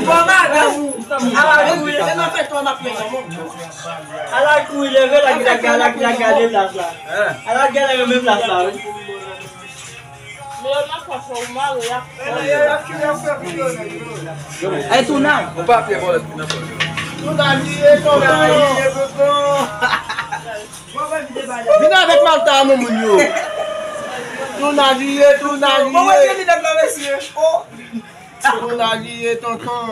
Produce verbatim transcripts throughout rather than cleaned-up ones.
Bon, madanm, ala kouri, se nan fèt w ap fè kòman? Ala kouri, leve la, la, la, la, gade plas la. Ala gade renmen plas la, wi. Ay, Touna. Ou pa fè vòlè Touna. Touna, li ye tonton. Vin avèk Malta a non, moun yo. Touna li ye, Touna li ye. Touna li ye, tonton.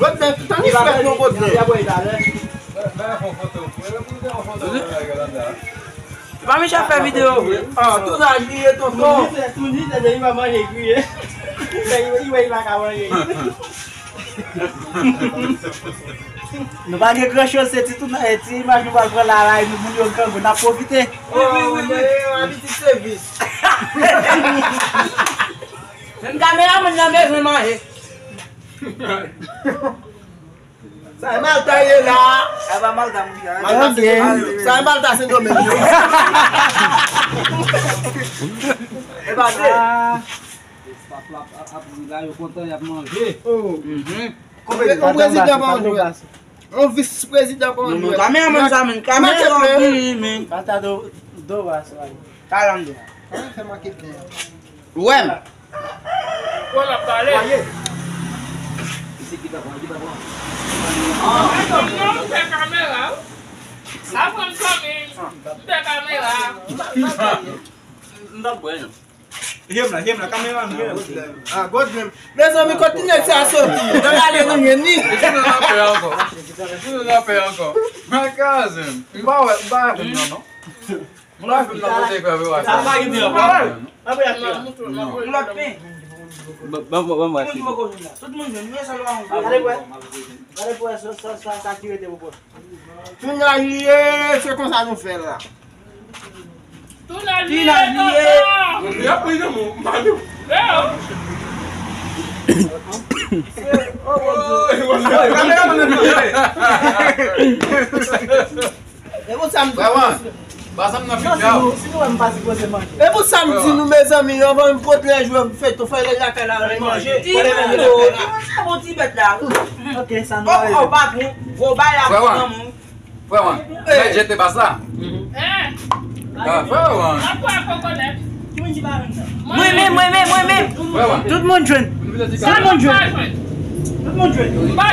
Godlin, tann li fèt non, Godlin. Li pa mechan fè videyo vre. Ah, Touna li ye, tonton. Touni se, Touni se depi pa manje kriye. Li wè, li wè, li pa ka manje. Nou pa gen gran choz, se ti tou, eh, ti imaj nou pral pran la, la, e nou moun yo grangou, n ap pwofite. Wi, wi, wi, wi. Abitid sèvis. Menm kameramann nan bezwen manje. Sa e Malta ye la. Sa e pa Malta, moun sa. Malta, ok. Sa e Malta Sendomeng yo. E pa vre. Staff la ap, ap, ap ri la, yo kontan, y ap manje. Oh. Mhm. On pre-, on prezidan pa on jwèt. On vis prezidan pa on jwèt. Non, non, kameramann sa, men, kamera anpil, men. Pata do, do va sa. Kalando. Fè manke byen. Ou wè m? Ou l ap pale. Voye. Isi ki ta pran, ki ta pran. Ah. Non, non, m fè kamera. Sa pran m kòm m fè kamera. M t ap bwè, non. Jem la, jem la, kameraman, jem la. Ah, God, jem. Mezanmi, kot ti nèg sa soti? Nan ale nou jwenn li. Epi nou nan pè ankò. Epi nou nan pè ankò. My cousin. M pa wè, m pa wè moun nan, non. Moun nan fin nan kote kwa vre. Sa pa gen pil ankò. Moun nan pen. Ban, ban, ban, ban, ban. Tout moun jwenn, men sa yo pa. Gade pou wè. Gade pou wè sa, sa, sa, sa ki rete pou wè. Touna li ye, se konsa nou fè la. Touna li ye, tonton. Y ap pran nan men w, m pa di w. E pou sa m di nou, e pou sa m di nou, mezanmi, anvan m pote lè jwe fèt, fè lè lakay la, lè manje. Ti moun, sa bon ti bèt la. Ok, sa nou. Oh, oh, patwon, gwo bay la pou granmoun. Frè Wan, lè jete bas la. Ah, frè Wan. Mwen menm, mwen menm, mwen menm. Frè Wan. Tout moun jwenn. Tout moun jwenn. Tout moun jwenn. Frè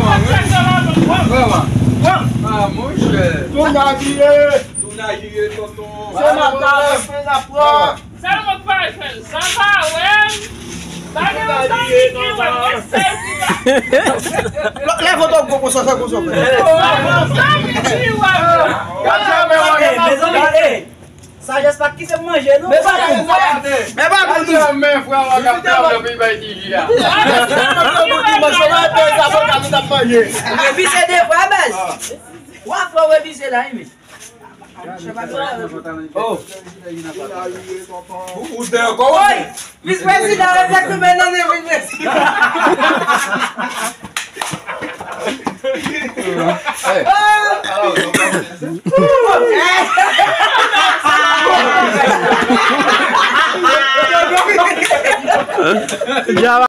Wan. Frè Wan. Ah, monchè. Touna li ye, tonton. Se maten, se la pran. Sèlman k pa jwenn. Sa pa wè m. Pa gen yon zanmi ki wè m. Mwen sèl ki pa. Lè foto gwo konsa, sa konsa. Pa gen yon zanmi ki wè m. Gade, mezanmi, eh, sajès pa ki se manje, non. Men pa pou mwen. Men pa pou nou. Men frè, w ap gade nan peyi bay ti ji a. Epi se de fwa, bèz. Twa fwa, w epi se la, wi. Oh. Ou, ou te ankò, wi. Vis prezidan, egzakteman, nan men vis prezidan. Hey.